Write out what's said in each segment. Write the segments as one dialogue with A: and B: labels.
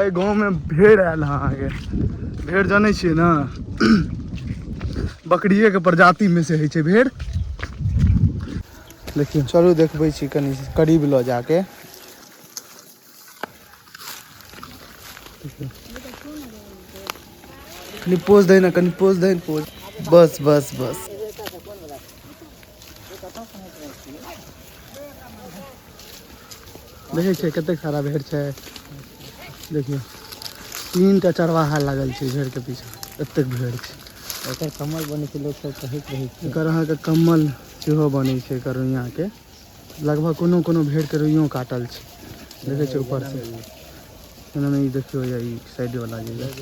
A: एहि गाँवमे भेड़ आयल हँ अहाँके। भेड़ जनै छियै ने, बकरिएके प्रजातिमे से होइ छै भेड़। देखियौ, चलू देखबै छी कनि करीब लऽ जाके। कनि पोज दही ने, कनि पोज दही, पोज। बस बस बस। देखै छियै कतेक सारा भेड़ छै। देखियौ, 3 टा चरवाहा लागल छै भेड़के पीछा, एतेक भेड़ छै।
B: एकर कम्बल बनै छै, लोक सब कहैत रहै छै।
A: एकर अहाँके कम्बल सेहो बनै छै। एकर रुइयाके लगभग कोनो कोनो भेड़के रुइयो काटल छै। देखै छियै ऊपरसँ एनामे। ई देखियौ, या ई साइड वाला जे यऽ।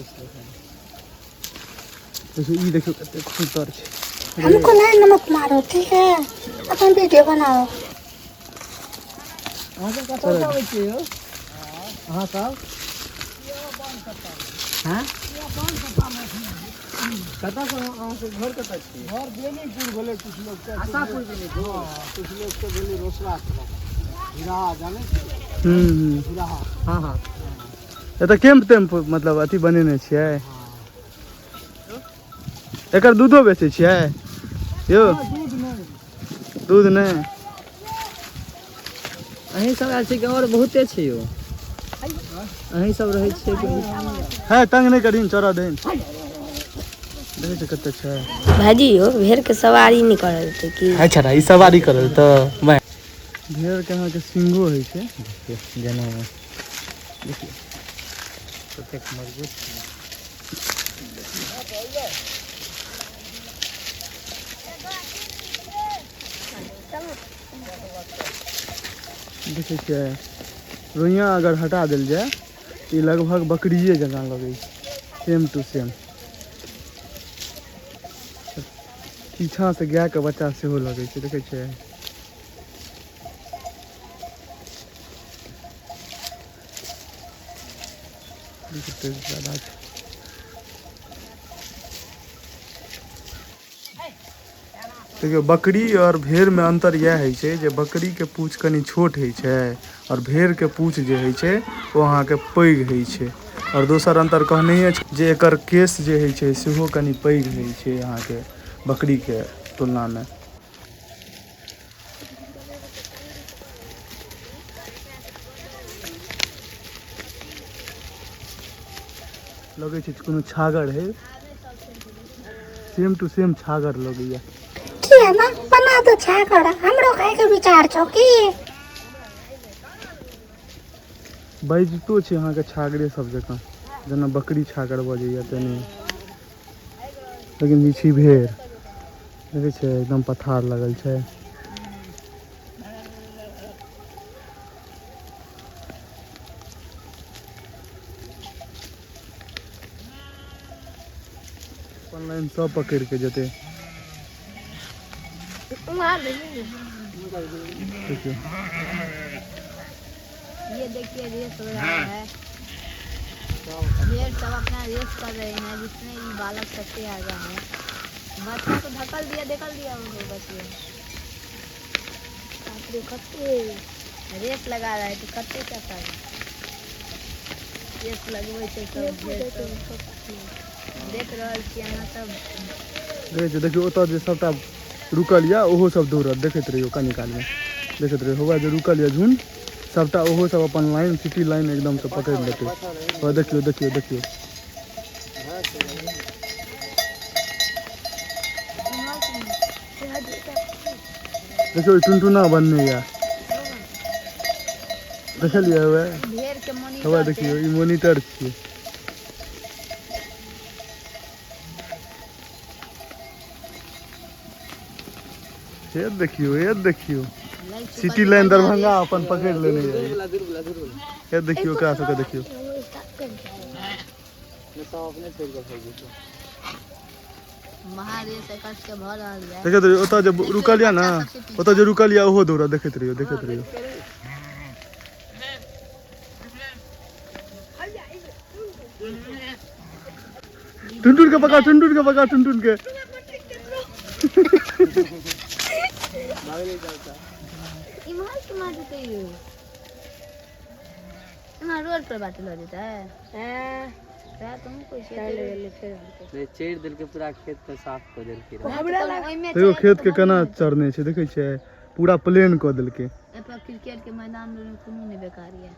A: देखियौ, ई देखियौ कतेक सुन्दर छै।
C: हमको नहीं नमक मारो, ठीक है? अपन वीडियो बनाओ।
B: अहाँ सब कतऽ आबै छियै यौ? अहाँ सब हाँ कतऽ सँ? अहाँ सब घर कतऽ छियै?
D: घर बेनीपुर भेलै किछु लोकके।
B: आशापुर बेनीपुर।
D: किछु लोकके भेलै रोसड़ा तरफ। हिराहा जानै छियै?
A: हूँ हूँ।
D: हिराहा।
B: हँ हँ।
A: एतऽ कैम्प तेम्प मतलब अथी बनेने छियै? एकर दूधो बेचै छियै यौ?
D: दूध नहि।
A: दूध नहि।
B: अहीं सब आयल छी कि आओर बहुते छै यौ? अहीं सब रहै छियै कि?
A: है, तंग नहि करहीन, चढ़ऽ दहीन। देखै छियै कते छै।
E: भाईजी यौ, भेड़ के सवारी नहि करल देतै की?
B: अच्छा, ई सवारी करल तऽ मैं
A: भेड़के अहाँके सिंघो होइ छै।
B: जेना देखियौ कतेक मजबूत छै।
A: देखै छियै, रुइयाँ अगर हटा देल जाय तऽ ई लगभग बकरिए जकाँ लगै छै, सेम टू सेम। पीछाँ से गायके बच्चा सेहो लगै छै। देखै छियै। कतेक ज्यादा छै। देखियौ, बकरी आओर भेड़मे अन्तर इएह होइ छै जे बकरीके पूँछ कनि छोट होइ छै आओर भेड़के पूँछ जे होइ छै ओ अहाँके पैघ होइ छै। आओर दोसर अन्तर कहनहिए छै जे एकर केश जे होइ छै सेहो कनि पैघ होइ छै अहाँके बकरीके तुलनामे। लगै छै कोनो छागर है, सेम टू सेम छागर लगैया।
C: की है ना, बना दो छागर, हमरो खाए के विचार छौ की?
A: बाजितो छै अहाँके छागरे सब जकाँ, जेना बकरी छागर बजैया तेना। लेकिन ई छी भेड़। देखै छियै, एकदम पथार लगल छै। अपन लाइन सब पकड़ि के जेतै। देखियौ।
F: ये देखिए, रेस हो रहा है। भेड़ सब अपना रेस कर रहे हैं, जितने भी बालक सबसे आगे हैं। बच्चा को धकल दिया, धकल दिया उनको। बच्चे,
C: बाप रे, कते
F: रेस लगा रहा है तो कते क्या कर रेस लगबै छै सब भेड़ सब। देख रहल छी अहाँ सब।
A: देखै छियै, देखियौ, ओतऽ जे सबटा रुकल यऽ ओहो सब दौड़त। देखैत रहियौ, कनी कालमे देखैत रहियौ। हौआ जे रुकल यऽ झुण्ड, सबटा ओहो सब अपन लाइन, सिटी लाइन एकदमसँ पकड़ि लेतै। हौआ देखियौ, देखियौ, देखियौ। देखियौ, ई टुनटुना बनने यऽ, देखलियै? हौआ।
F: भेड़ के
A: हौआ
F: मोनिटर।
A: देखियौ, ई मोनिटर छियै। हे देखियौ, हे देखियौ, सिटी लाइन दरभंगा अपन पकड़ि लेने यऽ। हे देखियौ, ओकरा सबके देखियौ।
B: सब अपने छोड़ि कऽ भागि जेतै।
F: महारेस एकर के भऽ रहल यऽ।
A: देखैत रहियौ, ओतऽ जे रुकल यऽ ने, ओतऽ जे रुकल यऽ ओहो दौड़त। देखैत रहियौ, देखैत रहियौ। टुनटुन के पकड़, टुनटुन के पकड़, टुनटुन के।
F: इम्हर केना जेतै यौ? एना रोड पर बाटे लऽ जेतै।
E: हैं।
F: वएह तऽ हमहूँ कहै छियै।
E: चलि गेलै फेर।
B: नहि, चढ़ि देलकै पूरा खेत के साफ कऽ देलकै रहए।
E: हमरा लग
F: ओहिमे
A: तैयो खेत के केना चरने छै, देखै छियै, पूरा प्लेन कऽ देलकै।
F: एहिपर क्रिकेट के मैदान मे कोनो नहि बेकार यऽ।